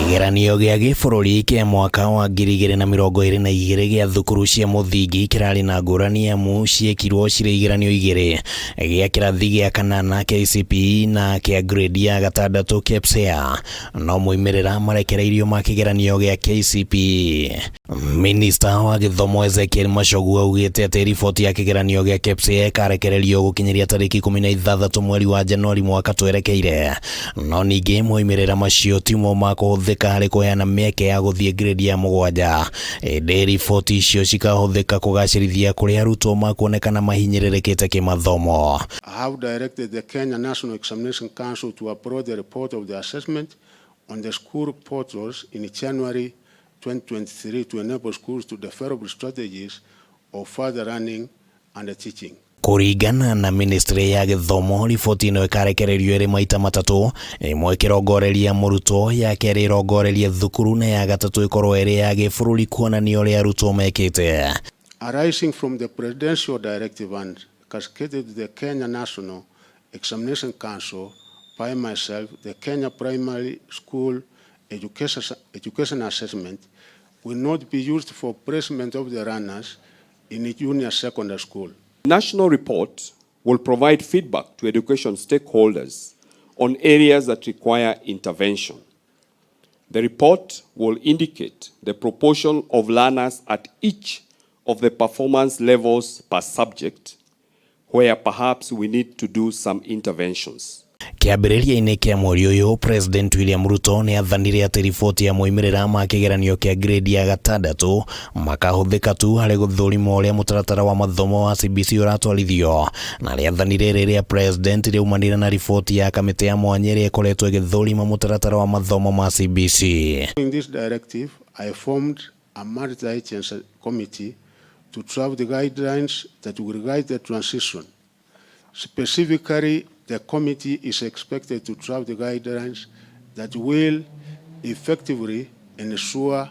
Kĩgeranio gĩa gĩbũrũri kĩa mwaka wa 2022 gĩa thukuru cia mũthingi kĩrarĩ na ngũrani amu ciekirwo cirĩ igeranio igĩrĩ, gĩa kĩrathi gĩa kanana KCPE na kĩa grade ya gatandatũ KPSEA, no moimĩrĩra marekereirio ma kĩgeranio gĩa KCPE. Minista wa gĩthomo Ezekiel Machogu augĩte atĩ riboti ya kĩgeranio gĩa KPSEA ĩkarekererio gũkinyĩria tarĩki 16 mweri wa Januari mwaka twerekeire. No ningĩ moimĩrĩra macio timo ma kũhũthĩka harĩ kũheana mĩeke ya gũthiĩ grade ya mũgwanja, ĩndĩ riboti icio cikahũthĩka kũgacĩrithia kũrĩa arutwo makuonekana mahinyĩrĩrĩkĩte kĩmathomo. I have directed the Kenya National Examination Council to upload the report of the assessment on the school portals in January 2023 to enable schools to develop strategies of further learning and teaching. Kũringana na ministry ya gĩthomo, riboti ĩno ĩkarekererio ĩrĩ maita matatũ, ĩmwe ĩkĩrongoreria mũrutwo, ya kerĩ ĩrongorerie thukuru na ya gatatũ ĩkorwo ĩrĩ ya gĩbũrũri kuonania ũrĩa arutwo mekĩte. Arising from the presidential directive and cascaded to the Kenya National Examination Council by myself, the Kenya Primary School Education Assessment will not be used for placement of the learners in junior secondary school. National report will provide feedback to education stakeholders on areas that require intervention. The report will indicate the proportion of learners at each of the performance levels per subject, where perhaps we need to do some interventions. Kĩambĩrĩria-inĩ kĩa mweri ũyũ, President William Ruto nĩ athanire atĩ riboti ya moimĩrĩra ma kĩgeranio kĩa grade ya gatandatũ makahũthĩka tu harĩ gũthũrima ũrĩa mũtaratara wa mathomo wa CBC ũratwarithio, na rĩathani rĩrĩ rĩa President rĩaumanire na riboti ya kamĩtĩ ya mwanya ĩrĩa ĩkoretwo ĩgĩthũrima mũtaratara wa mathomo ma CBC. In this directive, I formed a multi-agency committee to draft the guidelines that will guide the transition. Specifically, the committee is expected to draft the guidelines that will effectively ensure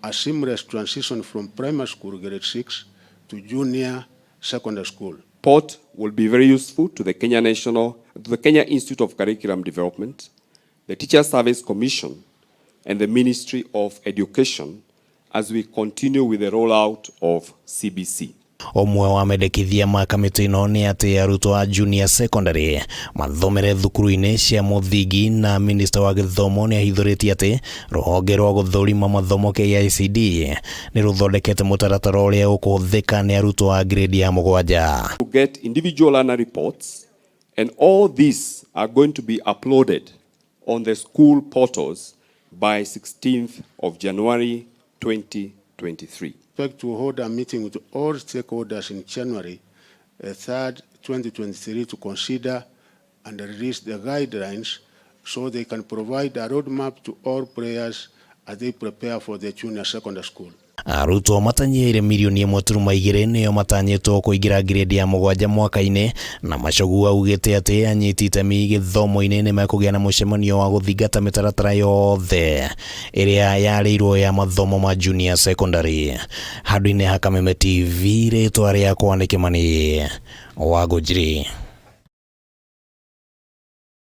a seamless transition from primary school grade 6 to junior secondary school. Report will be very useful to the Kenya National, to the Kenya Institute of Curriculum Development, the Teacher Service Commission, and the Ministry of Education as we continue with the rollout of CBC. Ũmwe wa mendekithia ma kamĩtĩ ĩno nĩ atĩ arutwo a junior secondary mathomere thukuru-inĩ cia mũthingi, na minista wa gĩthomo nĩ ahithũrĩtie atĩ rũhonge rwa gũthũrima mathomo KICD nĩ rũthondekete mũtaratara ũrĩa ũkũhũthĩka nĩ arutwo a grade ya mũgwanja. To get individual learner reports, and all these are going to be uploaded on the school portals by 16th of January 2023. Expect to hold a meeting with all stakeholders in January 3rd, 2023 to consider and release the guidelines so they can provide a roadmap to all players as they prepare for the junior secondary school. Arutwo matanyĩire mirioni 1.2 nĩo matanyĩtwo kũingĩra grade ya mũgwanja mwaka-inĩ, na Machogu augĩte atĩ anyiti itemi gĩthomo-inĩ nĩ mekũgĩa na mũcemanio wa gũthingata mĩtaratara yothe ĩrĩa yarĩirwo ya mathomo ma junior secondary. Handũ-inĩ ha Kameme TV, rĩtwa rĩakwa nĩ Kĩmani wa Ngũnjiri.